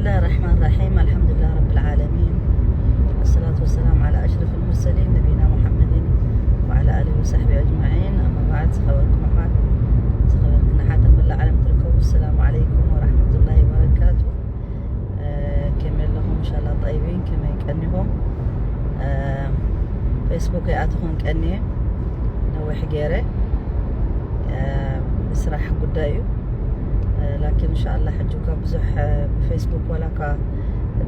بسم الله الرحمن الرحيم. الحمد لله رب العالمين. والصلاة والسلام على أشرف المرسلين نبينا محمد وعلى آله وصحبه أجمعين. أما بعد، ዝኸበርኩም ኣሕዋት፣ ዝኸበርክን ኣሓትን መላእ ዓለም ትርከቡ፣ السلام عليكم ورحمة الله وبركاته. ከመይ ኣለኹም? إن شاء الله طيبين። ከመይ ቀኒኹም? ፌስቡክ ይኣትኹን ቀኒየ ነዊሕ ገይረ፣ ብስራሕ ጉዳይ እዩ። ላኪን إن شاء الله ሕጂ እኳ ብዙሕ ብፌስቡክ ዋላ እኳ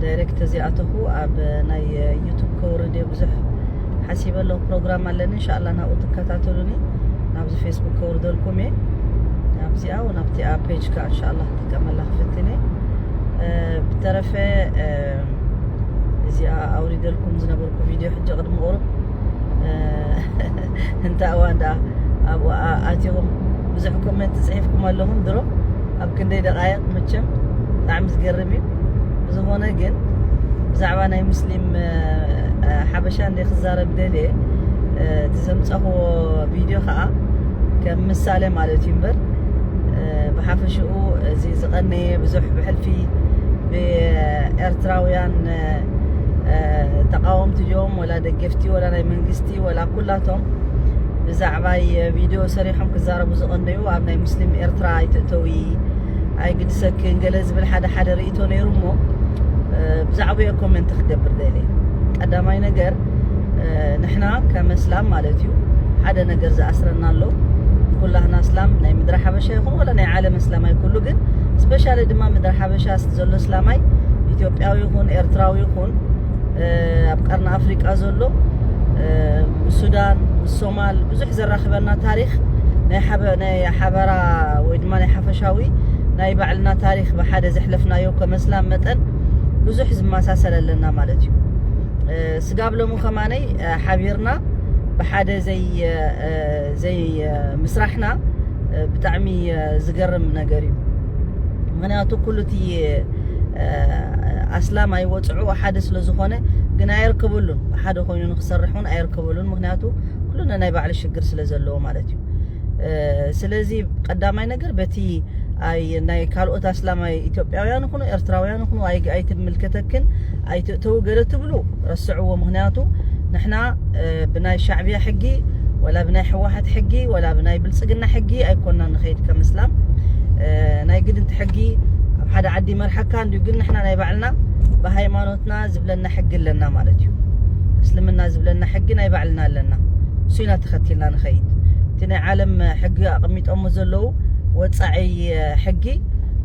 ዳይሬክት ተዘይኣተኹ፣ ኣብ ናይ ዩቱብ ከውርድ እየ። ብዙሕ ሓሲበ ኣለኹ፣ ፕሮግራም ኣለኒ። إن شاء الله ናብኡ ትከታተሉኒ። ናብዚ ፌስቡክ ከውርደልኩም እየ። ናብዚኣ ወናብቲኣ ፔጅ ከኣ إن شاء الله ክጥቀመላ ክፍትን እየ። ብተረፈ እዚኣ ኣውሪደልኩም ዝነበርኩ ቪድዮ ሕጂ ቅድሚ ቁሩብ እንተ እዋን ደኣ ኣብኡ ኣቲኹም ብዙሕ ኮመንት ጽሒፍኩም ኣለኹም። ድሮ ኣብ ክንደይ ደቃይቕ፣ መቸም ብጣዕሚ ዝገርም እዩ። ብዝኾነ ግን ብዛዕባ ናይ ሙስሊም ሓበሻ እንደ ክዛረብ ደልየ፣ እቲ ዘምጻኹዎ ቪድዮ ከዓ ከም ምሳሌ ማለት እዩ እምበር፣ ብሓፈሽኡ እዚ ዝቐነየ ብዙሕ ብሕልፊ ብኤርትራውያን ተቃወምቲ ድዮም ወላ ደገፍቲ ወላ ናይ መንግስቲ ወላ ኩላቶም ብዛዕባይ ቪድዮ ሰሪሖም ክዛረቡ ዝቐነዩ ኣብ ናይ ሙስሊም ኤርትራ ኣይትእተዊ፣ ኣይግድሰክን ገለ ዝብል ሓደ ሓደ ርእይቶ ነይሩ እሞ፣ ብዛዕባኡ ኮመንት ክገብር ደልየ። ቀዳማይ ነገር ንሕና ከም እስላም ማለት እዩ ሓደ ነገር ዝኣስረና ኣሎ። ኩላህና እስላም ናይ ምድሪ ሓበሻ ይኹን ወላ ናይ ዓለም እስላማይ ኩሉ፣ ግን ስፔሻሊ ድማ ምድሪ ሓበሻ ዘሎ እስላማይ ኢትዮጵያዊ ይኹን ኤርትራዊ ይኹን ኣብ ቀርኒ ኣፍሪቃ ዘሎ ሱዳን፣ ሶማል ብዙሕ ዘራኽበና ታሪኽ ናይ ሓበ ናይ ሓበራ ወይ ድማ ናይ ሓፈሻዊ ናይ ባዕልና ታሪኽ ብሓደ ዘሕለፍናዮ ከም እስላም መጠን ብዙሕ ዝመሳሰል ኣለና ማለት እዩ። ስጋብ ሎሚ ከማነይ ሓቢርና ብሓደ ዘይ ዘይ ምስራሕና ብጣዕሚ ዝገርም ነገር እዩ። ምክንያቱ ኩሉ እቲ ኣስላም ኣይወፅዑ ሓደ ስለ ዝኾነ ግን ኣየርከበሉን፣ ብሓደ ኮይኑ ንክሰርሕ እውን ኣየርከበሉን። ምክንያቱ ኩሉ ናይ ባዕሉ ሽግር ስለ ዘለዎ ማለት እዩ። ስለዚ ቀዳማይ ነገር በቲ ናይ ካልኦት ኣስላማይ ኢትዮጵያውያን ይኹኑ ኤርትራውያን ይኹኑ ኣይትምልከተክን ኣይትእተው ገለ ትብሉ ረስዕዎ። ምክንያቱ ንሕና ብናይ ሻዕብያ ሕጊ ወላ ብናይ ሕወሓት ሕጊ ወላ ብናይ ብልፅግና ሕጊ ኣይኮና ንኸይድ ከም እስላም። ናይ ግድንቲ ሕጊ ኣብ ሓደ ዓዲ መርሓካ እንዲዩ፣ ግን ንሕና ናይ ባዕልና ብሃይማኖትና ዝብለና ሕጊ ኣለና ማለት እዩ። እስልምና ዝብለና ሕጊ ናይ ባዕልና ኣለና። እሱ ኢና ተኸቲልና ንኸይድ። እቲ ናይ ዓለም ሕጊ ኣቐሚጦሞ ዘለዉ ወፃዒ ሕጊ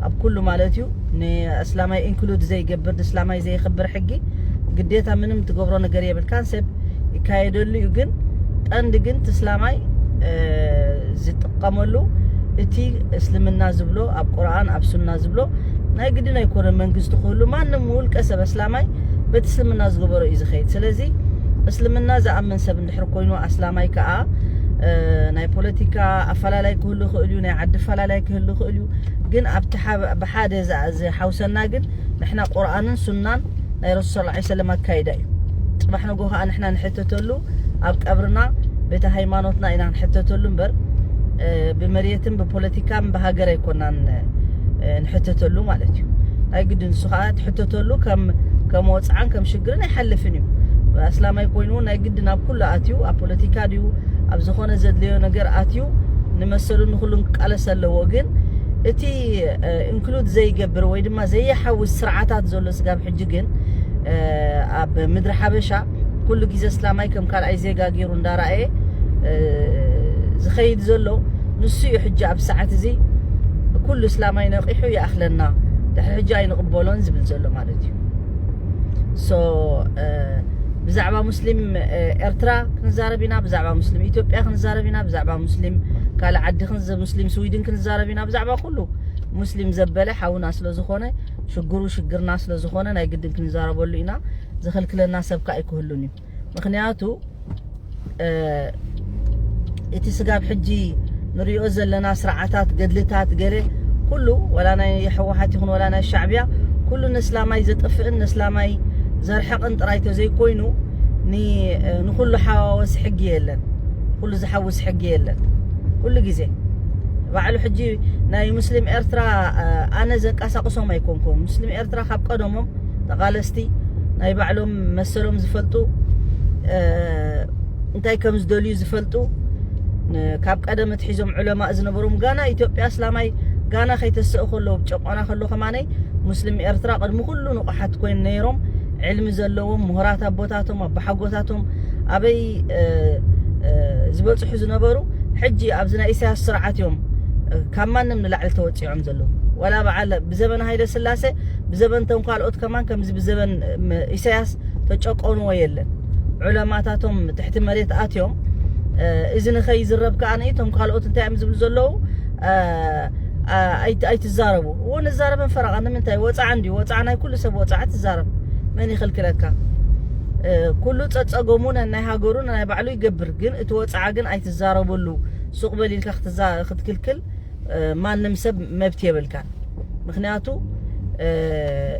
ኣብ ኩሉ ማለት እዩ። ንእስላማይ ኢንክሉድ ዘይገብር፣ ንእስላማይ ዘየኽብር ሕጊ ግዴታ ምንም ትገብሮ ነገር የብልካን። ሰብ ይካየደሉ እዩ። ግን ቀንዲ ግን እቲ እስላማይ ዝጥቀመሉ እቲ እስልምና ዝብሎ ኣብ ቁርኣን ኣብ ሱና ዝብሎ ናይ ግድን ኣይኮነ መንግስቲ ክህሉ፣ ማንም ውልቀ ሰብ እስላማይ በቲ እስልምና ዝገበሮ እዩ ዝኸይድ። ስለዚ እስልምና ዝኣምን ሰብ እንድሕር ኮይኑ ኣስላማይ ከዓ ናይ ፖለቲካ ኣፈላላይ ክህሉ ይኽእል እዩ፣ ናይ ዓዲ ኣፈላላይ ክህሉ ይኽእል እዩ። ግን ኣብቲ ብሓደ ዝሓውሰና ግን ንሕና ቁርኣንን ሱናን ናይ ረሱል ሰለላሁ ዐለይሂ ወሰለም ኣካይዳ እዩ። ፅባሕ ንጎ ከዓ ንሕና ንሕተተሉ ኣብ ቀብርና ቤተ ሃይማኖትና ኢና ንሕተተሉ እምበር ብመሬትን ብፖለቲካን ብሃገር ኣይኮናን ንሕተተሉ ማለት እዩ። ናይ ግድን ንሱ ከዓ ትሕተተሉ ከም ወፅዓን ከም ሽግርን ኣይሓልፍን እዩ። ኣስላማይ ኮይኑ ናይ ግድን ኣብ ኩሉ ኣትዩ ኣብ ፖለቲካ ድዩ ኣብ ዝኾነ ዘድለዮ ነገር ኣትዩ ንመሰሉ ንኩሉን ክቃለስ ኣለዎ። ግን እቲ ኢንክሉድ ዘይገብር ወይ ድማ ዘየሓውስ ስርዓታት ዘሎ ስጋብ ሕጂ ግን ኣብ ምድሪ ሓበሻ ኩሉ ግዜ እስላማይ ከም ካልኣይ ዜጋ ገይሩ እንዳረኣየ ዝኸይድ ዘሎ ንሱ እዩ። ሕጂ ኣብ ሰዓት እዚ ኩሉ እስላማይ ነቒሑ ይኣኽለና፣ ድሕሪ ሕጂ ኣይንቕበሎን ዝብል ዘሎ ማለት እዩ። ሶ ብዛዕባ ሙስሊም ኤርትራ ክንዛረብ ኢና፣ ብዛዕባ ሙስሊም ኢትዮጵያ ክንዛረብ ኢና፣ ብዛዕባ ሙስሊም ካልእ ዓዲ ሙስሊም ስዊድን ክንዛረብ ኢና። ብዛዕባ ኩሉ ሙስሊም ዘበለ ሓውና ስለ ዝኾነ ሽግሩ ሽግርና ስለ ዝኾነ ናይ ግድን ክንዛረበሉ ኢና። ዘኸልክለና ሰብ ከኣ ኣይክህሉን እዩ። ምክንያቱ እቲ ስጋብ ሕጂ ንሪኦ ዘለና ስርዓታት ገድልታት ገለ ኩሉ ወላ ናይ ሕወሓት ይኹን ወላ ናይ ሻዕብያ ኩሉ ንእስላማይ ዘጥፍእን ንእስላማይ ዘርሕቕን ጥራይ ተዘይኮይኑ ንኩሉ ሓዋወሲ ሕጊ የለን። ኩሉ ዝሓውስ ሕጊ የለን። ኩሉ ግዜ ባዕሉ ሕጂ ናይ ሙስሊም ኤርትራ፣ እ፣ ኣነ ዘንቀሳቕሶም ኣይኮንኩም። ሙስሊም ኤርትራ ካብ ቀደሞም ተቓለስቲ፣ ናይ ባዕሎም መሰሎም ዝፈልጡ፣ እ፣ እንታይ ከም ዝደልዩ ዝፈልጡ፣ ን-፣ ካብ ቀደም ኣትሒዞም ዑለማእ ዝነበሮም፣ ጋና ኢትዮጵያ እስላማይ ጋና ከይተሰእ ከሎ፣ ጨቆና ከሎ ከማነይ ሙስሊም ኤርትራ ቅድሚ ኩሉ ንቑሓት ኮይኖም ነይሮም። ዕልሚ ዘለዎም ምሁራት ኣቦታቶም፣ ኣቦሓጎታቶም ኣበይ፣ እ፣ እ፣ ዝበጽሑ ዝነበሩ፣ ሕጂ ኣብዚ ናይ ኢሳያስ ስርዓት እዮም፣ እ፣ ካብ ማንም ንላዕሊ ተወጺዖም ዘለዉ። ዋላ በዓል ብዘበን ሃይለ ስላሴ፣ ብዘበን ቶም ካልኦት ከማን ከምዚ ብዘበን፣ ም-፣ ኢሳያስ ተጨቆንዎ የለን። ዑለማታቶም ትሕቲ መሬት ኣትዮም፣ እ፣ እዚ ንኸይዝረብ ከኣ ንእቶም ካልኦት እንታይ እዮም ዝብሉ ዘለዉ? እ፣ እ፣ ኣይት-፣ ኣይትዛረቡ። እዎ ንዛረብን ፈረቓ ንምንታይ? ወጻዓ እንድዩ። ወጻዓ ናይ ኩሉ ሰብ ወጻዓ ትዛረብ። መን ይኽልክለካ? እ፣ ኩሉ ጸጸገሙ ነናይ ሃገሩ ነናይ ባዕሉ ይገብር። ግን እቲ ወጻዓ ግን ኣይትዛረበሉ። ሱቕ በል ኢልካ ክትዛ-፣ ክትክልክል፣ እ፣ ማንም ሰብ መብት የብልካን። ምኽንያቱ፣ እ፣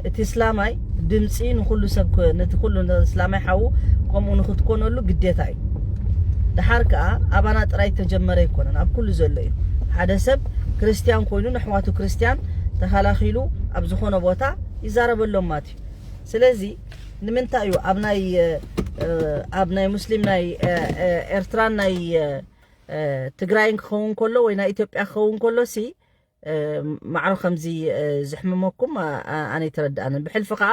እቲ እስላማይ ድምጺ ንኹሉ ሰብ ክ-፣ ነቲ ኩሉ እስላማይ ሓዉ ከምኡ ንኽትኮነሉ ግዴታ እዩ። ደሓር ከኣ ኣባና ጥራይ ተጀመረ ኣይኮነን፣ ኣብ ኩሉ ዘሎ እዩ። ሓደ ሰብ ክርስትያን ኮይኑ ንኣሕዋቱ ክርስትያን ተኸላኺሉ ኣብ ዝኾነ ቦታ ይዛረበሎም ማለት እዩ። ስለዚ ንምንታይ እዩ ኣብ ናይ፣ እ፣ ኣብ ናይ ሙስሊም ናይ፣ እ፣ እ፣ ኤርትራን ናይ፣ እ፣ እ፣ ትግራይን ክኸውን ከሎ ወይ ናይ ኢትዮጵያ ክኸውን ከሎ ሲ፣ እ፣ ማዕሮ ከምዚ፣ እ፣ ዝሕምመኩም፣ እ፣ እ፣ ኣነ ኣይተረድኣንን። ብሕልፊ ከኣ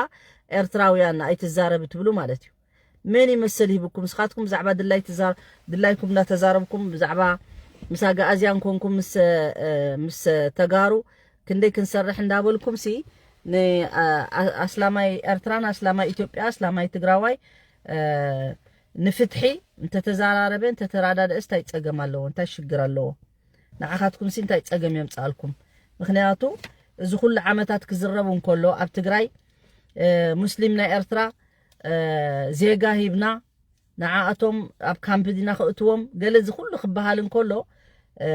ኤርትራውያን ኣይትዛረብ ትብሉ ማለት እዩ። መን ይመስል ሂብኩም? ንስኻትኩም ብዛዕባ ድላይ ትዛ-፣ ድላይኩም እንዳተዛረብኩም፣ ብዛዕባ ምስ ኣጋኣዝያን ኮንኩም ምስ፣ እ፣ ምስ ተጋሩ ክንደይ ክንሰርሕ እንዳበልኩም ሲ፣ ን-፣ እ፣ ኣ-፣ ኣስላማይ ኤርትራን ኣስላማይ ኢትዮጵያ፣ ኣስላማይ ትግራዋይ፣ እ፣ ንፍትሒ እንተተዘራረበ፣ እንተተራዳደእስ እንታይ ጸገም ኣለዎ? እንታይ ሽግር ኣለዎ? ንዓኻትኩም ሲ እንታይ ጸገም የምጽኣልኩም? ምኽንያቱ እዚ ኩሉ ዓመታት ክዝረቡ እንከሎ ኣብ ትግራይ፣ እ፣ ሙስሊም ናይ ኤርትራ፣ እ፣ ዜጋ ሂብና ንዓኣቶም ኣብ ካምፕ ዲና ክእትዎም ገለ እዚ ኩሉ ክበሃል እንከሎ፣ እ፣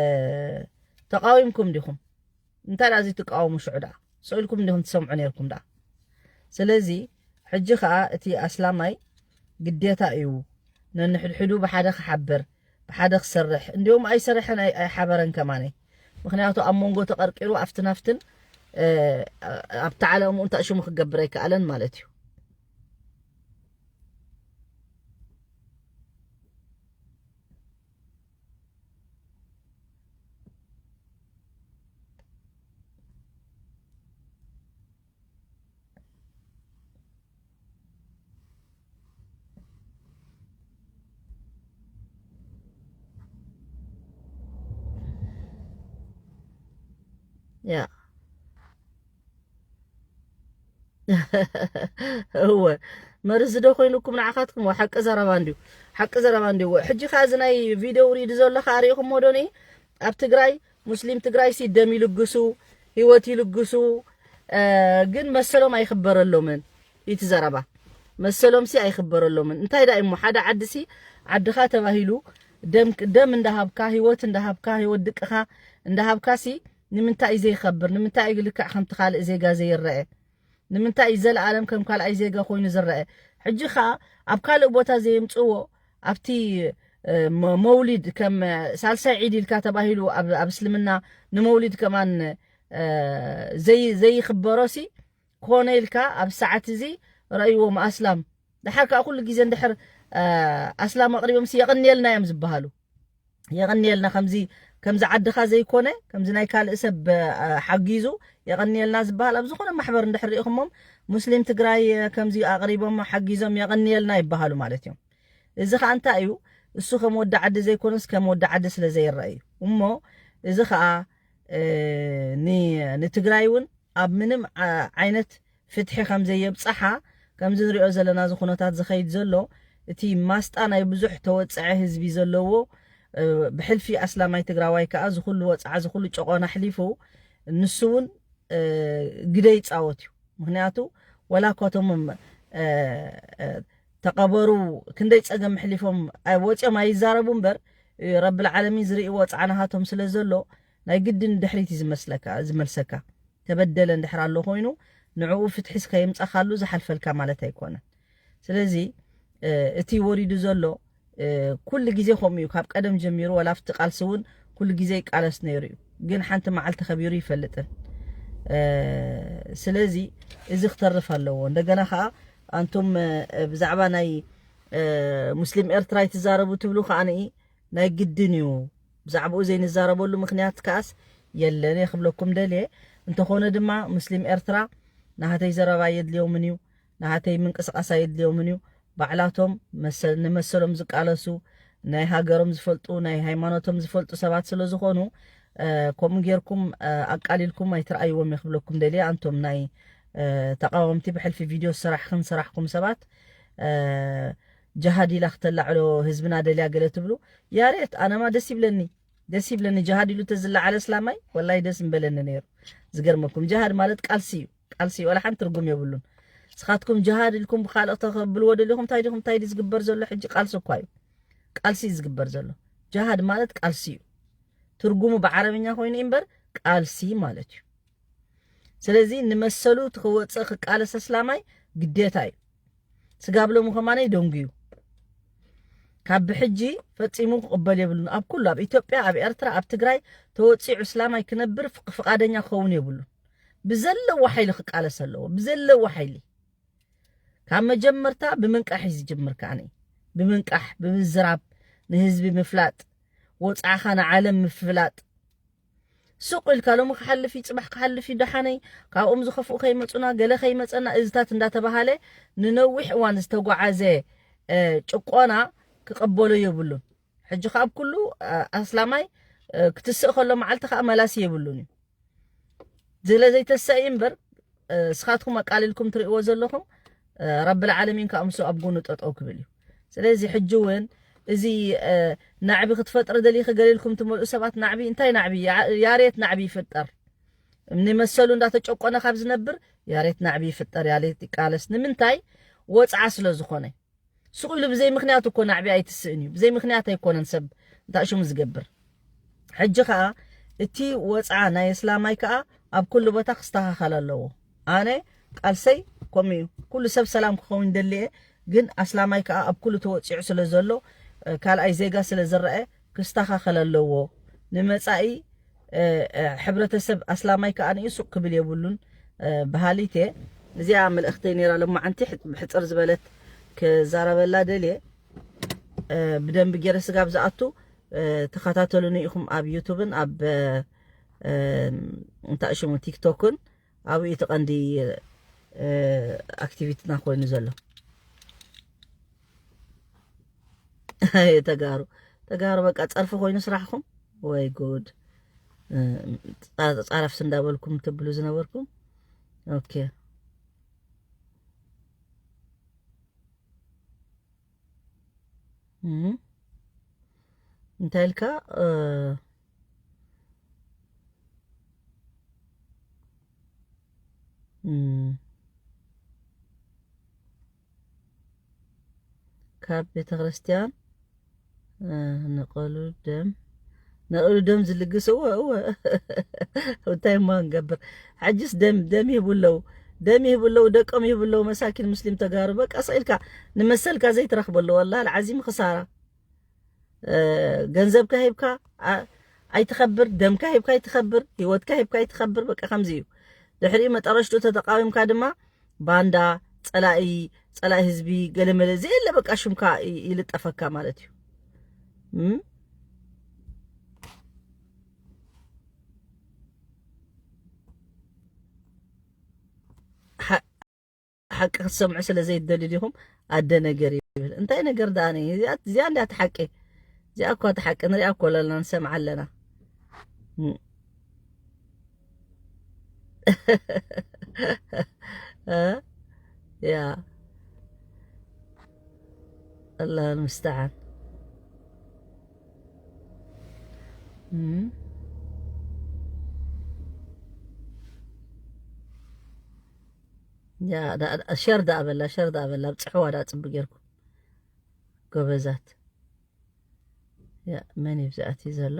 ተቃዊምኩም ዲኹም? እንታይ ደኣ እዚ ትቃወሙ ሽዑ ደኣ? ስቕ ኢልኩም እንዲኹም ትሰምዑ ነይርኩም ደኣ? ስለዚ ሕጂ ኸኣ እቲ ኣስላማይ ግዴታ እዩ ነንሕድሕዱ ብሓደ ክሓብር፣ ብሓደ ክሰርሕ። እንዲሁም ኣይሰርሕን ኣይ-፣ ኣይሓበረን ከማነይ። ምኽንያቱ ኣብ መንጎ ተቐርቂሩ ኣብቲ ናፍትን፣ እ፣ ኣብቲ ዓለምኡ እንታይ ሽሙ ክገብር ኣይከኣለን ማለት እዩ። ያ። እወ፣ መርዚ ዶ ኮይኑኩም ንዓኻትኩም? ወ ሓቂ ዘረባ እንድዩ። ሓቂ ዘረባ እንድዩ። ወ ሕጂ ኸኣ እዚ ናይ ቪድዮ ውሪዱ ዘሎ ኸኣ ሪኢኹምዎ ዶ? ኒ ኣብ ትግራይ፣ ሙስሊም ትግራይ ሲ ደም ይልግሱ፣ ህይወት ይልግሱ፣ እ፣ ግን መሰሎም ኣይኽበረሎምን። እቲ ዘረባ መሰሎም ሲ ኣይኽበረሎምን። እንታይ ደኣ እሞ ሓደ ዓዲ ሲ ዓድኻ ተባሂሉ ደም፣ ደም እንዳሃብካ፣ ህይወት እንዳሃብካ፣ ህይወት ድቅኻ እንዳሃብካ ሲ ንምንታይ እዩ ዘይኸብር? ንምንታይ እዩ ልክዕ ከምቲ ካልእ ዜጋ ዘይረአ? ንምንታይ እዩ ዘለኣለም ከም ካልኣይ ዜጋ ኮይኑ ዝረአ? ሕጂ ኸኣ ኣብ ካልእ ቦታ ዘየምጽእዎ፣ ኣብቲ፣ እ፣ መ-፣ መውሊድ ከም፣ እ፣ ሳልሳይ ዒድ ኢልካ ተባሂሉ ኣብ፣ ኣብ እስልምና ንመውሊድ ከማን፣ እ፣ ዘይ-፣ ዘይኽበሮ ሲ ኮነ ኢልካ ኣብ ሰዓት እዚ ረእይዎም ኣስላም። ደሓር ከኣ ኩሉ ግዜ እንድሕር፣ እ፣ ኣስላም ኣቕሪቦም ሲ የቐንየልና እዮም ዝበሃሉ። የቐንየልና፣ ከምዚ፣ ከምዚ ዓድኻ ዘይኮነ፣ ከምዚ ናይ ካልእ ሰብ፣ እ፣ ሓጊዙ የቐንየልና ዝበሃል ኣብ ዝኾነ ማሕበር እንድሕር ሪኢኹሞም፣ ሙስሊም ትግራይ፣ እ፣ ከምዚ ኣቕሪቦም ሓጊዞም የቐንየልና ይበሃሉ ማለት እዮም። እዚ ኸኣ እንታይ እዩ? እሱ ከም ወዲ ዓዲ ዘይኮነስ ከም ወዲ ዓዲ ስለ ዘይረአ እዩ። እሞ እዚ ኸኣ፣ እ፣ ን-፣ ንትግራይ እውን ኣብ ምንም ዓ-፣ ዓይነት ፍትሒ ከም ዘየብጽሓ፣ ከምዚ ንሪኦ ዘለና እዚ ኩነታት ዝኸይድ ዘሎ፣ እቲ ማስጣ ናይ ብዙሕ ተወጽዐ ህዝቢ ዘለዎ፣ እ፣ ብሕልፊ ኣስላማይ ትግራዋይ ከኣ እዚ ኩሉ ወጽዓ፣ እዚ ኩሉ ጨቆና ኣሕሊፉ፣ ንሱ እውን፣ እ፣ ግደ ይጻወት እዩ። ምኽንያቱ፣ ወላ እኳ እቶም፣ እ፣ እ፣ ተቐበሩ ክንደይ ጸገም ኣሕሊፎም፣ ኣይ-፣ ወጺኦም ኣይዛረቡ እምበር፣ እ፣ ረብል ዓለሚን ዝርእይዎ ወጽዓ ናሃቶም ስለ ዘሎ፣ ናይ ግድን ድሕሪት እዩ ዝመስለካ፣ ዝመልሰካ። ተበደለ እንድሕር ኣሎ ኮይኑ፣ ንዕኡ ፍትሒስ ከየምጻኻሉ ዝሓልፈልካ ማለት ኣይኮነን። ስለዚ፣ እ፣ እቲ ወሪዱ ዘሎ፣ እ፣ ኩሉ ግዜ ከምኡ እዩ። ካብ ቀደም ጀሚሩ፣ ዋላ ኣብቲ ቃልሲ እውን ኩሉ ግዜ ይቃለስ ነይሩ እዩ። ግን ሓንቲ መዓልቲ ከቢሩ ይፈልጥን። ስለዚ እዚ ክተርፍ ኣለዎ። እንደገና ከዓ ኣንቱም ብዛዕባ ናይ ሙስሊም ኤርትራ ይትዛረቡ ትብሉ ከዓ፣ ናይ ግድን እዩ። ብዛዕባኡ ዘይንዛረበሉ ምክንያት ከኣስ የለን እየ ክብለኩም ደልየ። እንተኾነ ድማ ሙስሊም ኤርትራ ናሃተይ ዘረባ የድልዮምን እዩ፣ ናሃተይ ምንቅስቃስ ኣየድልዮምን እዩ። ባዕላቶም ንመሰሎም ዝቃለሱ፣ ናይ ሃገሮም ዝፈልጡ፣ ናይ ሃይማኖቶም ዝፈልጡ ሰባት ስለ ዝኾኑ፣ ከምኡ ጌርኩም ኣቃሊልኩም ኣይትረኣይዎም እየ ክብለኩም ደልየ። ኣንቶም ናይ ተቃወምቲ ብሕልፊ ቪድዮ ዝሰራሕክን ዝሰራሕኩም ሰባት፣ ጀሃድ ኢላ ክተላዕሎ ህዝብና ደልያ ገለ ትብሉ። ያሬት ኣነማ ደስ ይብለኒ፣ ደስ ይብለኒ። ጀሃድ ኢሉ ተዝለዓለ እስላማይ ወላይ ደስ ምበለኒ ነይሩ። ዝገርመኩም ጀሃድ ማለት ቃልሲ እዩ፣ ቃልሲ እዩ። ዋላ ሓንቲ ትርጉም የብሉን። ንስኻትኩም ጀሃድ ኢልኩም ብካልእ ተኸብልዎ ደሊኹም እንታይ ዲኹም? እንታይ ድዩ ዝግበር ዘሎ ሕጂ? ቃልሲ እኳ እዩ፣ ቃልሲ እዩ ዝግበር ዘሎ። ጀሃድ ማለት ቃልሲ እዩ። ትርጉሙ ብዓረብኛ ኮይኑ እምበር ቃልሲ ማለት እዩ። ስለዚ ንመሰሉ እቲ ክወፅእ ክቃለስ ኣስላማይ ግዴታ እዩ። ስጋብ ሎሚ ከማነይ ደንጉዩ። ካብ ብሕጂ ፈጺሙ ክቕበል የብሉን። ኣብ ኩሉ፣ ኣብ ኢትዮጵያ፣ ኣብ ኤርትራ፣ ኣብ ትግራይ ተወጺዑ እስላማይ ክነብር ፍቕ-፣ ፍቓደኛ ክኸውን የብሉን። ብዘለዎ ሓይሊ ክቃለስ ኣለዎ፣ ብዘለዎ ሓይሊ። ካብ መጀመርታ ብምንቃሕ እዩ ዝጅምር ከዓኒ። ብምንቃሕ፣ ብምዝራብ፣ ንህዝቢ ምፍላጥ፣ ወጻዕኻ ንዓለም ምፍላጥ። ሱቕ ኢልካ ሎሚ ክሓልፍ እዩ፣ ጽባሕ ክሓልፍ እዩ፣ ደሓነይ ካብኦም ዝኸፍኡ ከይመጹና፣ ገለ ከይመጸና፣ እዝታት እንዳተባሃለ ንነዊሕ እዋን ዝተጓዓዘ፣ እ፣ ጭቆና ክቐበሎ የብሉን። ሕጂ ከኣ ኣብ ኩሉ፣ እ፣ ኣስላማይ፣ እ፣ ክትስእ ከሎ መዓልቲ ከኣ መላሲ የብሉን እዩ። ስለ ዘይተሰእ እዩ እምበር፣ እ፣ እስኻትኩም ኣቃሊልኩም ትርእይዎ ዘለኹም፣ እ፣ ረብል ዓለሚን ከኣ ምስኡ ኣብ ጎኑ ጠጠው ክብል እዩ። ስለዚ ሕጂ እውን እዚ፣ እ፣ ናዕቢ ክትፈጥሪ ደሊኺ ገለ ኢልኩም ትመልኡ ሰባት፣ ናዕቢ፣ እንታይ ናዕቢ? ያ-፣ ያሬት ናዕቢ ይፍጠር። ንመሰሉ እንዳተጨቆነ ካብ ዝነብር ያሬት ናዕቢ ይፍጠር፣ ያሬት ይቃለስ። ንምንታይ? ወጽዓ ስለ ዝኾነ። ሱቕ ኢሉ ብዘይ ምኽንያት እኮ ናዕቢ ኣይትስእን እዩ። ብዘይ ምኽንያት ኣይኮነን ሰብ እንታይ ሽሙ ዝገብር። ሕጂ ከኣ እቲ ወጽዓ ናይ እስላማይ ከኣ ኣብ ኩሉ ቦታ ክስተኻኸል ኣለዎ። ኣነ ቃልሰይ ከምኡ እዩ። ኩሉ ሰብ ሰላም ክኸውን ይደሊ እየ፣ ግን ኣስላማይ ከኣ ኣብ ኩሉ ተወጺዑ ስለ ዘሎ፣ እ፣ ካልኣይ ዜጋ ስለ ዝረአ ክስተኻኸል ኣለዎ። ንመጻኢ፣ እ፣ እ፣ ሕብረተሰብ ኣስላማይ ከኣ ንኡ ሱቕ ክብል የብሉን፣ እ፣ በሃሊት እየ። እዚኣ መልእኽተይ ነይራ ሎማዓንቲ፣ ሕ-፣ ብሕጽር ዝበለት ክዛረበላ ደልየ። እ፣ ብደንቢ ገይረ ስጋብ ዝኣቱ፣ እ፣ ተኸታተሉኒ ኢኹም ኣብ ዩቱብን ኣብ፣ እ፣ እንታይ ሽሙ ቲክቶክን፣ ኣብኡ እቲ ቀንዲ፣ እ፣ ኣክቲቪቲና ኮይኑ ዘሎ። ተጋሩ፣ ተጋሩ በቃ ጸርፊ ኮይኑ ስራሕኩም። ወይ ጉድ። እ፣ ጻ-፣ ጻረፍስ እንዳበልኩም ትብሉ ዝነበርኩም። ኦኬ። እም። እንታይ ኢልካ? እ፣ እም። ካብ ቤተ ክርስቲያን፣ እ፣ ንቐሉ ደም፣ ንቐሉ ደም ዝልግስ፣ እወ፣ እወ። እንታይ እሞ ክንገብር? ሕጅስ ደም፣ ደም ይህቡ ኣለዉ። ደም ይህቡ ኣለዉ፣ ደቆም ይህቡ ኣለዉ፣ መሳኪን ሙስሊም ተጋሩ። በቃ ስቕ ኢልካ ንመሰልካ ዘይትረኽበሉ፣ ወላሂ ልዓዚም ክሳራ። እ፣ ገንዘብካ ሂብካ፣ ኣ-፣ ኣይትኸብር፣ ደምካ ሂብካ ኣይትኸብር፣ ህይወትካ ሂብካ ኣይትኸብር። በቃ ከምዚ እዩ። ድሕሪኡ መጠረሽትኡ ተተቃዊምካ ድማ ባንዳ፣ ጸላኢ፣ ጸላኢ ህዝቢ፣ ገለመለ ዘየለ በቃ ሽምካ ይ-፣ ይልጠፈካ ማለት እዩ። እም? ሓ-፣ ሓቂ ክትሰምዑ ስለ ዘይትደልዩ ዲኹም? ኣደ ነገር ይብል። እንታይ ነገር ደኣ ነይ? እዚኣ፣ እዚኣ እንድያ እቲ ሓቂ። እዚኣ እኳ እቲ ሓቂ። ንሪኣ እኮ ኣለና፣ ንሰምዓ ኣለና። እም። እ? ያ። ኣላህ ልምስተዓን። እም። ያ፣ ዳ-፣ ሸር ደኣ በላ፣ ሸር ደኣ በላ፣ ኣብጽሕዋ ደኣ ጽቡቅ ጌርኩም። ጎበዛት። ያ፣ መን እዩ ብዚኣቲ ዘሎ?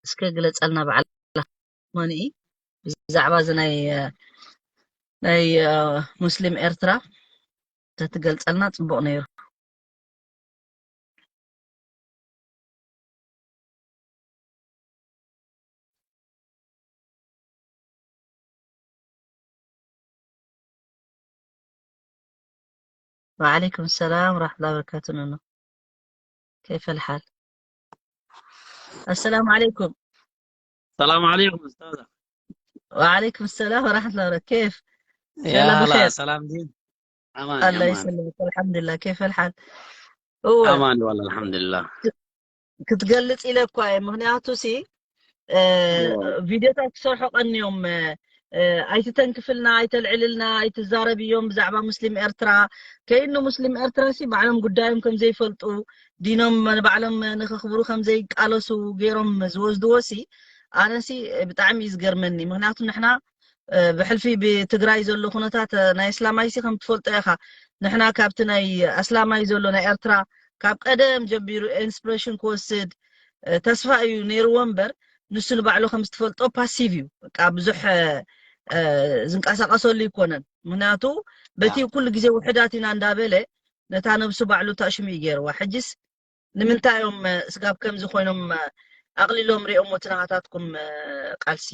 እስከ ግለጸልና በዓል መን እዩ? ብዛዕባ እዚ ናይ፣ ናይ፣ እ፣ ሙስሊም ኤርትራ ተትገልጸልና ጽቡቅ ነይሩ። وعليكم السلام ورحمة الله وبركاته نونو. كيف الحال؟ السلام عليكم. السلام عليكم أستاذة. وعليكم السلام ورحمة الله وبركاته. كيف؟ يا لا بخير. سلام دين. أمان. الله يسلمك. الحمد لله. كيف الحال؟ هو أمان والله الحمد لله. ክትገልጽ ኢለ እኳ እየ። ምኽንያቱ ሲ ቪድዮታት ክሰርሑ ቀንዮም። ኣይትተንክፍልና፣ ኣይተልዕልልና፣ ኣይትዛረብዮም ብዛዕባ ሙስሊም ኤርትራ። ከይኑ ሙስሊም ኤርትራ ሲ ባዕሎም ጉዳዮም ከም ዘይፈልጡ፣ ዲኖም ንባዕሎም ንኸኽብሩ ከም ዘይቃለሱ ገይሮም ዝወስድዎ ሲ ኣነ ሲ ብጣዕሚ እዩ ዝገርመኒ። ምኽንያቱ ንሕና ብሕልፊ ብትግራይ ዘሎ ኩነታት ናይ እስላማይ ሲ ከም ትፈልጦ ኢኻ። ንሕና ካብቲ ናይ ኣስላማይ ዘሎ ናይ ኤርትራ ካብ ቀደም ጀቢሩ ኢንስፕሬሽን ክወስድ ተስፋ እዩ ነይርዎ እምበር ንሱ ንባዕሉ ከም ዝትፈልጦ ፓሲቭ እዩ። በቃ ብዙሕ ዝንቀሳቀሰሉ ይኮነን። ምክንያቱ በቲ ኩሉ ግዜ ውሕዳት ኢና እንዳበለ ነታ ነብሱ ባዕሉ ታሽሙ እዩ ገይርዋ። ሕጅስ ንምንታይ እዮም ስጋብ ከምዚ ኮይኖም ኣቕሊሎም ሪኦሞ እቲ ናሃታትኩም ቃልሲ?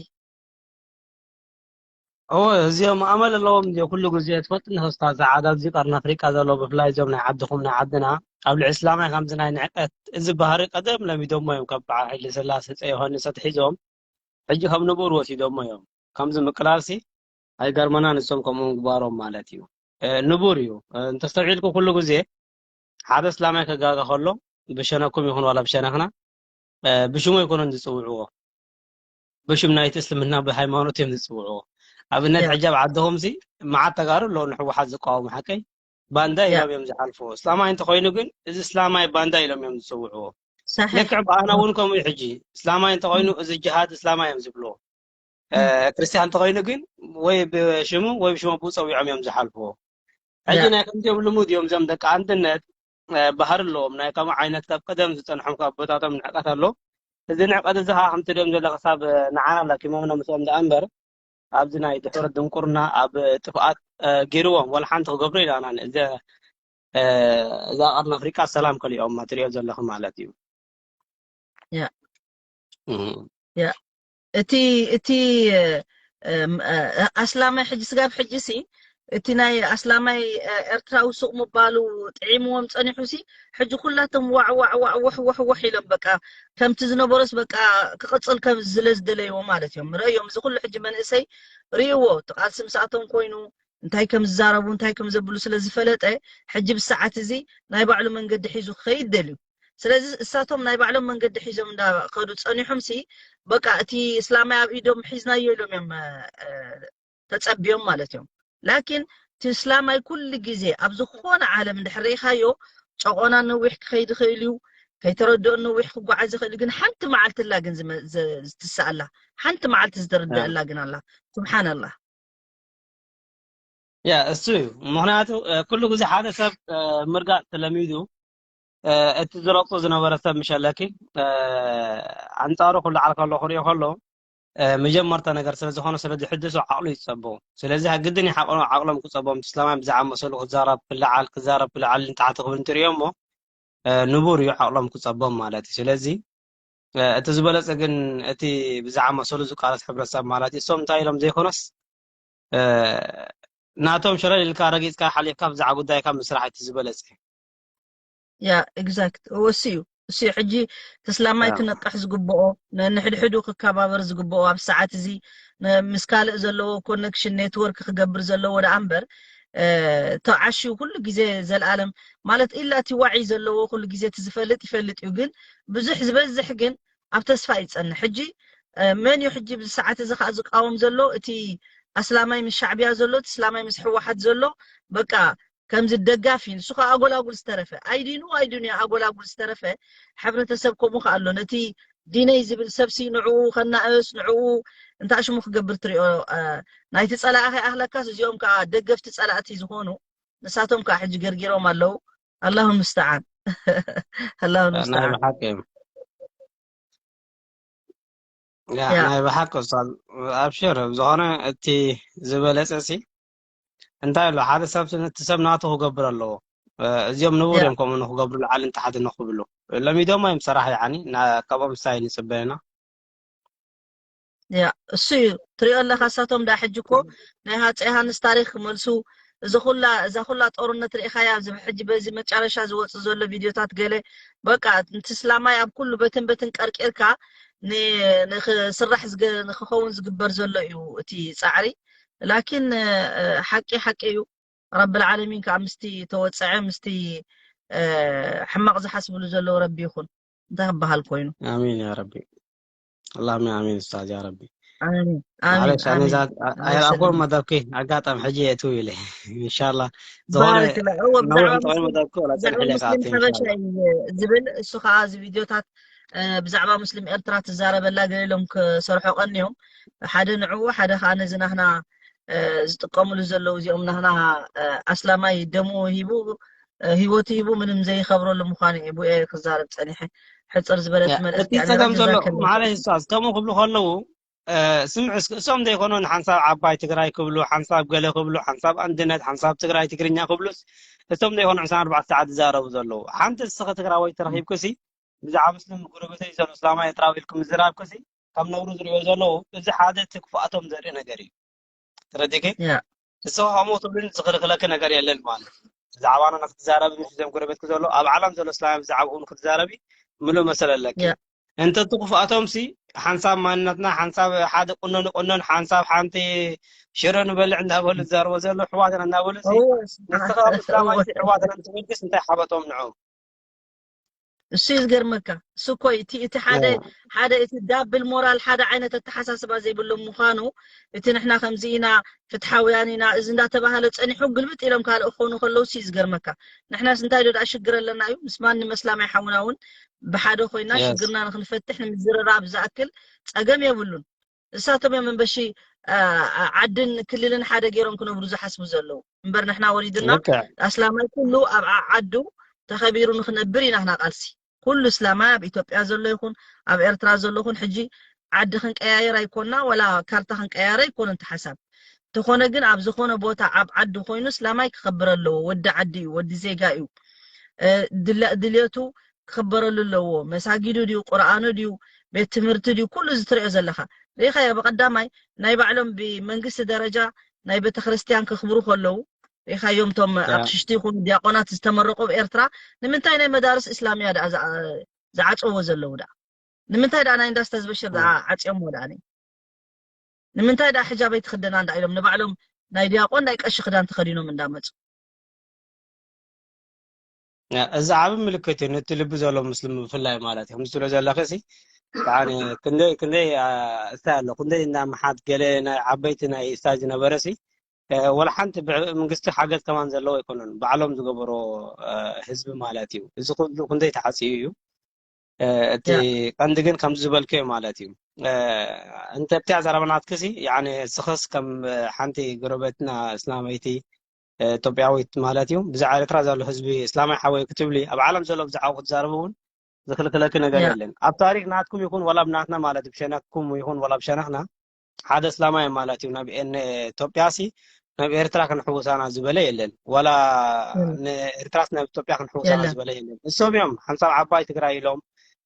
እወ እዚኦም ኣመል ኣለዎም እዚኦ ኩሉ ግዜ ትፈልጥ ንኸስታ ዝዓዳ ኣብዚ ቀርኒ ኣፍሪቃ ዘለዉ ብፍላይ እዚኦም ናይ ዓድኹም ናይ ዓድና ኣብ ልዕሊ እስላማይ ከምዚ ናይ ንዕቀት እዚ ባህሪ ቀደም ለሚዶሞ እዮም ካብ በዓል ሓይለ ስላሴ ሃፀይ ዮሃንስ ኣትሒዞም ሕጂ ከም ንቡር ወሲዶሞ እዮም ከምዚ ምቅላልሲ ኣይገርመና ንሶም ከምኡ ምግባሮም ማለት እዩ ንቡር እዩ እንተስተውዒልኩ ኩሉ ግዜ ሓደ እስላማይ ከጋገ ከሎ ብሸነኩም ይኹን ዋላ ብሸነኽና ብሽሙ ኣይኮነን ዝፅውዕዎ ብሽም ናይቲ እስልምና ብሃይማኖት እዮም ዝፅውዕዎ ኣብነት ሕጂ ኣብ ዓድኹም ሲ መዓት ተጋሩ ኣለዉ ንሕወሓት ዝቃወሙ ሓቀይ ባንዳ ኢሎም እዮም ዝሓልፍዎ እስላማይ እንተኮይኑ ግን እዚ እስላማይ ባንዳ ኢሎም እዮም ዝፅውዕዎ ልክዕ ብኣና እውን ከምኡ ሕጂ እስላማይ እንተኮይኑ እዚ ጅሃድ እስላማይ እዮም ዝብልዎ ክርስቲያን እንተኮይኑ ግን ወይ ብሽሙ ወይ ብሽሙ ብኡ ፀዊዖም እዮም ዝሓልፍዎ ሕጂ ናይ ከምዚኦም ልሙድ እዮም እዞም ደቂ ኣንድነት ባህሪ ኣለዎም ናይ ከምኡ ዓይነት ካብ ቀደም ዝፀንሖም ካብ ኣቦታቶም ንዕቀት ኣሎ እዚ ንዕቀት እዚ ከዓ ከምቲ ደም ዘሎ ክሳብ ንዓና ኣላኪሞምና ምስኦም ደኣ እምበር ኣብዚ ናይ ድሕረት ድንቁርና ኣብ ጥፍኣት ገይርዎም ወላ ሓንቲ ክገብሩ ኢላና እዚ እዛ ቀርኒ ኣፍሪቃ ሰላም ከሊኦማ ትሪኦ ዘለኺ ማለት እዩ እቲ እቲ ኣስላማይ ሕጂ ስጋብ ሕጂ ሲ እቲ ናይ ኣስላማይ ኤርትራዊ ሱቕ ምባሉ ጥዒምዎም ጸኒሑ ሲ ሕጂ ኩላቶም ዋዕ ዋዕ ዋዕ ወሕ ወሕ ወሕ ኢሎም በቃ ከምቲ ዝነበሮስ በቃ ክቕጽል ከም ዝለ ዝደለይዎ ማለት እዮም ረእዮም እዚ ኩሉ ሕጂ መንእሰይ ርእይዎ እቲ ቃልሲ ምስኣቶም ኮይኑ እንታይ ከም ዝዛረቡ እንታይ ከም ዘብሉ ስለ ዝፈለጠ ሕጂ ብሰዓት እዚ ናይ ባዕሉ መንገዲ ሒዙ ክኸይድ ደልዩ ስለዚ እሳቶም ናይ ባዕሎም መንገዲ ሒዞም እንዳኸዱ ፀኒሖም ሲ በቃ እቲ እስላማይ ኣብ ኢዶም ሒዝናዮ ኢሎም እዮም ተፀቢዮም ማለት እዮም ላኪን እቲ እስላማይ ኩሉ ግዜ ኣብ ዝኾነ ዓለም እንድሕር ርኢኻዮ ጨቆና ነዊሕ ክኸይድ ይኽእል እዩ ከይተረድኦ ነዊሕ ክጓዓዝ ይኽእል ግን ሓንቲ መዓልቲ ላ ግን ዝትስኣላ ሓንቲ መዓልቲ ዝተረድአላ ግን ኣላ ስብሓንላህ ያ እሱ እዩ ምክንያቱ ኩሉ ግዜ ሓደ ሰብ ምርጋጥ ተለሚዱ እቲ ዝረግጦ ዝነበረ ሰብ ምሸለኪ ኣንፃሩ ክለዓል ከሎ ክሪኦ ከሎ መጀመርታ ነገር ስለዝኾነ ስለዝሕድሶ ዓቕሉ ይፀበው ስለዚ ግድን ዓቕሎም ክፀቦም እስላማይ ብዝዓመሰሉ ክዛረብ ክለዓል ክዛረብ ክለዓል ንታሕቲ ክብል እንትሪኦ እሞ ንቡር እዩ ዓቕሎም ክፀቦም ማለት እዩ ስለዚ እቲ ዝበለፀ ግን እቲ ብዝዓመሰሉ ዝቃለስ ሕብረተሰብ ማለት እዩ እሶም እንታይ ኢሎም ዘይኮነስ ናቶም ሸለል ኢልካ ረጊፅካ ሓሊፍካ ብዛዕ ጉዳይካ ምስራሕ እቲ ዝበለፀ ያ exact እወ እሱ እዩ እሱ እዩ ሕጂ ተስላማይ ክነቅሕ ዝግብኦ ነንሕድሕዱ ክከባበር ዝግብኦ ኣብ ሰዓት እዚ ምስ ካልእ ዘለዎ ኮነክሽን ኔትወርክ ክገብር ዘለዎ ደኣ እምበር ተዓሽዩ ኩሉ ግዜ ዘልኣለም ማለት ኢላ እቲ ዋዒ ዘለዎ ኩሉ ግዜ እቲ ዝፈልጥ ይፈልጥ እዩ ግን ብዙሕ ዝበዝሕ ግን ኣብ ተስፋ ይጸንሕ ሕጂ መን እዩ ሕጂ ብዚ ሰዓት እዚ ከዓ ዝቃወም ዘሎ እቲ ኣስላማይ ምስ ሻዕብያ ዘሎ እቲ እስላማይ ምስ ሕወሓት ዘሎ በቃ ከምዚ ደጋፊ ንሱ ከዓ ኣጎላጉል ዝተረፈ ኣይዲኑ ኣይዱንያ ኣጎላጉል ዝተረፈ ሕብረተሰብ ከምኡ ከዓ ኣሎ ነቲ ዲነይ ዝብል ሰብሲ ንዕኡ ከናእስ ንዕኡ እንታይ ሽሙ ክገብር ትሪኦ ናይቲ ፀላኢ ከይኣኽለካስ እዚኦም ከዓ ደገፍቲ ፀላእቲ ዝኾኑ ንሳቶም ከዓ ሕጂ ገርጊሮም ኣለዉ ኣላሁ ምስተዓን ኣላሁ ምስተዓን ናይ ብሓቂ ኡስታዝ ኣብሽር ብዝኾነ እቲ ዝበለፀ ሲ እንታይ ኣሎ ሓደ ሰብ እቲ ሰብ ናቱ ክገብር ኣለዎ እዚኦም ንቡር እዮም ከምኡ ንክገብሩ ልዓልን ታሕቲ ንክብሉ ለሚዶሞ እዮም ሰራሕ ያኒ ካብኦም ምሳይ ንፅበ ኢና ያ እሱ እዩ ትሪኦ ኣለካ እሳቶም ዳ ሕጂ እኮ ናይ ሃፀ ዮሃንስ ታሪክ ክመልሱ እዚ ኩላ እዛ ኩላ ጦርነት ርኢኻያ ኣብዚ ሕጂ በዚ መጨረሻ ዝወጽእ ዘሎ ቪድዮታት ገለ በቃ እቲ እስላማይ ኣብ ኩሉ በትን በትን ቀርቂርካ ን- ንክስራሕ ዝገ- ንክኸውን ዝግበር ዘሎ እዩ እቲ ጻዕሪ። ላኪን ሓቂ ሓቂ እዩ። ረብል ዓለሚን ከዓ ምስቲ ተወፀዐ ምስቲ ሕማቕ ዝሓስብሉ ዘለዉ ረቢ ይኹን። እንታይ ክበሃል ኮይኑ? ኣሚን ያ ረቢ። ኣላሚ ኣሚን ኡስታዝ ያ ረቢ። ኣሚን ማለሽ ኣነ ኣሚን እዛ ኣሚን ኣይረኣኹም ሰላም መደብኪ ኣጋጣሚ ሕጂ የእትው ኢለ። ኢንሻላ ዝኾነ ባረክላ እወ ነዊሕ ብዛዕባ እንተኾይኑ ሙስሊም መደብኪ ወላ ብዛዕባ ፀንሕ ኢለ ሙስሊም ክኣቱ ሓበሻ ኢንሻላ። እዩ ዝብል እሱ ከዓ እዚ ቪድዮታት እ፣ ብዛዕባ ሙስሊም ኤርትራ ትዛረበላ ገለ ኢሎም ክሰርሖ ቀንዮም ሓደ ንዕኡ ሓደ ከዓ ነዚ ናህና እ፣ ዝጥቀምሉ ዘለዉ እዚኦም ናህና እ፣ ኣስላማይ ደሙ ሂቡ እ፣ ህይወቱ ሂቡ ምንም ዘይኸብረሉ ምዃኑ እዩ ብኡ ክዛረብ ፀኒሐ። ሕፅር ዝበለት ያ፣ መልእኽቲ እቲ እያ ነይራ። ጸገም ዘሎ ጀዛከላ ማዕረ ኡስታዝ ከምኡ ክብሉ ከለዉ እ፣ ስምዑ እስኪ እሶም ዘይኮኑ ንሓንሳብ ዓባይ ትግራይ ክብሉ ሓንሳብ ገለ ክብሉ ሓንሳብ ኣንድነት ሓንሳብ ትግራይ ትግርኛ ክብሉስ እሶም ዘይኮኑ ዕስራን ኣርባዕተ ሰዓት ዝዛረቡ ዘለዉ ሓንቲ እስኺ ትግራወይቲ ተረኺብኩሲ ብዛዕባ ሙስሊም ጎረቤተይ ዘሎ እስላማይ ኤርትራዊ ኢልኩም ምዝራብኩሲ ከም ነውሪ ዝሪኦ ዘለዉ እዚ ሓደ እቲ ክፉኣቶም ዘርኢ ነገር እዩ። ተረዲኪ ያ ንስኺ ከምኡ ትብልን ዝኽልክለኪ ነገር የለን ማለት እዩ። ብዛዕባና ንክትዛረቢ ምስ እዞም ጎረቤትኪ ዘሎ ኣብ ዓለም ዘሎ እስላማይ ብዛዕባኡ ንክትዛረቢ ምሉእ መሰል ኣለኪ። ያ እንተ እቲ ክፉኣቶም ሲ ሓንሳብ ማንነትና ሓንሳብ ሓደ ቁኖ ንቁኖን ሓንሳብ ሓንቲ ሽሮ ንበልዕ እንዳበሉ ዝዛረቦ ዘሎ ኣሕዋትና እንዳበሉ ሲ እወ ንስኻ ኣብ እስላማይ እወ ሲ ኣሕዋትና እንትበልክስ እንታይ ሓበጦም ንዑ እሱ እዩ ዝገርመካ። እሱ እኮ እዩ እቲ እቲ ሓደ ሓደ እቲ ዳብል ሞራል ሓደ ዓይነት ኣተሓሳስባ ዘይብሎም ምዃኑ እቲ ንሕና ከምዚ ኢና ፍትሓውያን ኢና እዚ እንዳተባሃለ ጸኒሑ ግልብጥ ኢሎም ካልእ ክኾኑ ከለዉ ሲ ዝገርመካ። ንሕናስ እንታይ ዶ ደኣ ሽግር ኣለና እዩ ምስ ማንም እስላማይ ሓውና እውን ብሓደ ኮይና የስ ሽግርና ንክንፈትሕ ንምዝርራብ ዝኣክል ጸገም የብሉን። እሳቶም እዮም እምበሺ አ- አ- ዓድን ክልልን ሓደ ገይሮም ክነብሩ ዝሓስቡ ዘለዉ እምበር ንሕና ወሪድና ልክዕ ኣስላማይ ኩሉ ኣብ ዓ- ዓዱ ተኸቢሩ ንክነብር ኢና ህና ቃልሲ ኩሉ እስላማይ ኣብ ኢትዮጵያ ዘሎ ይኹን ኣብ ኤርትራ ዘሎ ይኹን ሕጂ ዓዲ ክንቀያየር ኣይኮና ወላ ካርታ ክንቀያየር ኣይኮነ እንተ ሓሳብ እንተኾነ ግን ኣብ ዝኾነ ቦታ ኣብ ዓዲ ኮይኑ እስላማይ ክኸብር ኣለዎ ወዲ ዓዲ እዩ ወዲ ዜጋ እዩ እ፣ ድለ- ድልየቱ ክኽበረሉ ኣለዎ መሳጊዱ ድዩ ቁርኣኑ ድዩ ቤት ትምህርቲ ድዩ ኩሉ እዚ ትሪኦ ዘለኻ ርኢኻዮ ብቐዳማይ ናይ ባዕሎም ብመንግስቲ ደረጃ ናይ ቤተክርስትያን ከኽብሩ ከለዉ ርኢኻዮም እቶም ያ ኣቕሽሽቲ ይኹኑ ዲያቆናት ዝተመረቑ ኣብ ኤርትራ ንምንታይ ናይ መዳርስ እስላምያ ደኣ ዝኣ- ዝዓፀዎ ዘለዉ ደኣ ንምንታይ ደኣ ናይ እንዳስተዝበሽር ደኣ ያ ዓፅዮምዎ ደኣ ንምንታይ ደኣ ሕጃብ ኣይትኽደና እንዳ ኢሎም ንባዕሎም ናይ ዲያቆን ናይ ቀሺ ክዳን ተኸዲኖም እንዳመፁ ያ፣ እዚ ዓቢ ምልክት እዩ ነቲ ልቢ ዘሎ ሙስሊም ብፍላይ ማለት እዩ ከምዚ ትብሎ ዘለኺ ሲ ብጣዕሚ ክንደይ ክንደይ አ፣ እንታይ ኣሎ ክንደይ እንዳ መሓት ገለ ናይ ዓበይቲ ናይ እስታዝ ዝነበረ ሲ እ፣ ወላ ሓንቲ ብ- መንግስቲ ሓገዝ ከማን ዘለዎ ኣይኮነን ባዕሎም ዝገበሮ እ፣ ህዝቢ ማለት እዩ እዚ ኩሉ ክንደይ ተዓፅዩ እዩ እ፣ እቲ ያ ቀንዲ ግን ከምዚ ዝበልከዮ ማለት እዩ እ፣ እንተ ኣብቲያ ዘረባ ናትክሲ ያኒ ስኽስ ከም እ፣ ሓንቲ ጎረቤትና እስላመይቲ እ፣ ኢትዮጵያዊት ማለት እዩ ብዛዕባ ኤርትራ ዘሎ ህዝቢ እስላማይ ሓወይ ክትብሊ ኣብ ዓለም ዘሎ ብዛዕባ ክትዛረቡ እውን ዝኽልክለኪ ነገር ያ የለን ኣብ ታሪክ ናትኩም ይኹን ወላ ብናትና ማለት ብሸነክኩም ይኹን ወላ ብሸነክና ሓደ እስላማይ ማለት እዩ ናብ ኤን- ኢትዮጵያ ሲ ናብ ኤርትራ ክንሕውሳና ዝበለ የለን ዋላ የለን ንኤርትራስ ናብ ኢትዮጵያ ክንሕውሳና የለን ዝበለ የለን እሶም እዮም ሓንሳብ ዓባይ ትግራይ ኢሎም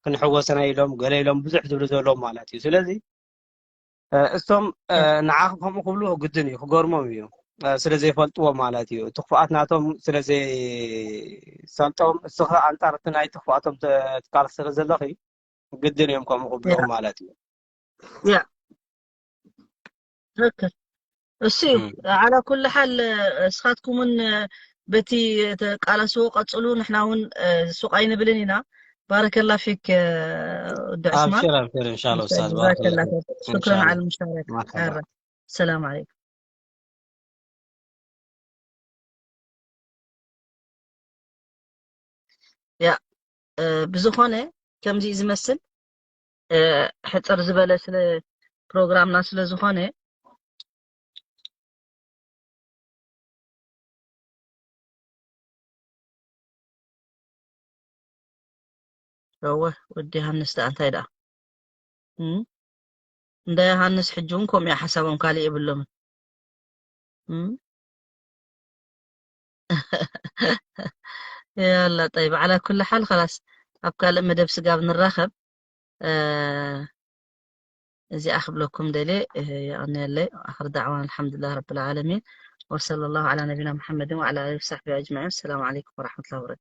ክንሕወሰና ኢሎም ገለ ኢሎም ብዙሕ ዝብሉ ዘለዎም ማለት እዩ ስለዚ እ፣ እሶም እ፣ ያ ንዓኺ ከምኡ ክብሉ ግድን እዩ ክገርሞም እዩ እ፣ ስለ ዘይፈልጥዎ ማለት እዩ እቲ ክፉኣት ናቶም ስለ ዘይሰልጦም እስኸ ኣንጻር እቲ ናይ ክፉኣቶም ተ- ትቃለሲ ስለ ዘለኺ ግድን እዮም ከምኡ ክብልኹ ያ ማለት እዩ ያ ትክክል እሱ እዩ እም። ዓላ ኩሉ ሓል እስኻትኩም እውን በቲ ተቃላስዎ ቀፅሉ ንሕና እውን ሱቕ ኣይንብልን ኢና ባረከላ ፊክ ወዲ ዕስማን ኣብሽር ኣብሽር እንሻላ ኡስታዝ ባረከላ ጀዛከላ ፊክ ሽክረን እንሻላ ዓል ሙሻረክ መርሐባ ሰላም ዓለይኩም ያ ብዝኾነ ከምዚ ዝመስል ሕፅር ዝበለ ስለ ፕሮግራምና ስለ ዝኾነ እወ ወዲ ዮሃንስ ደኣ እንታይ ደኣ እም? እንዳ ዮሃንስ ሕጂ እውን ከምኡ እያ ሓሳቦም ካልእ የብሎምን እም? ያላ ጠይብ ዓላ ኩሉ ሓል ከላስ ኣብ ካልእ መደብ ስጋብ ንራኸብ እዚኣ ክብለኩም ደልየ የቐንየለይ ኣኽር ዳዕዋን ኣልሓምዱላህ ረብል ዓለሚን وصلى الله على نبينا محمد وعلى آله وصحبه أجمعين. السلام عليكم ورحمة الله وبركاته.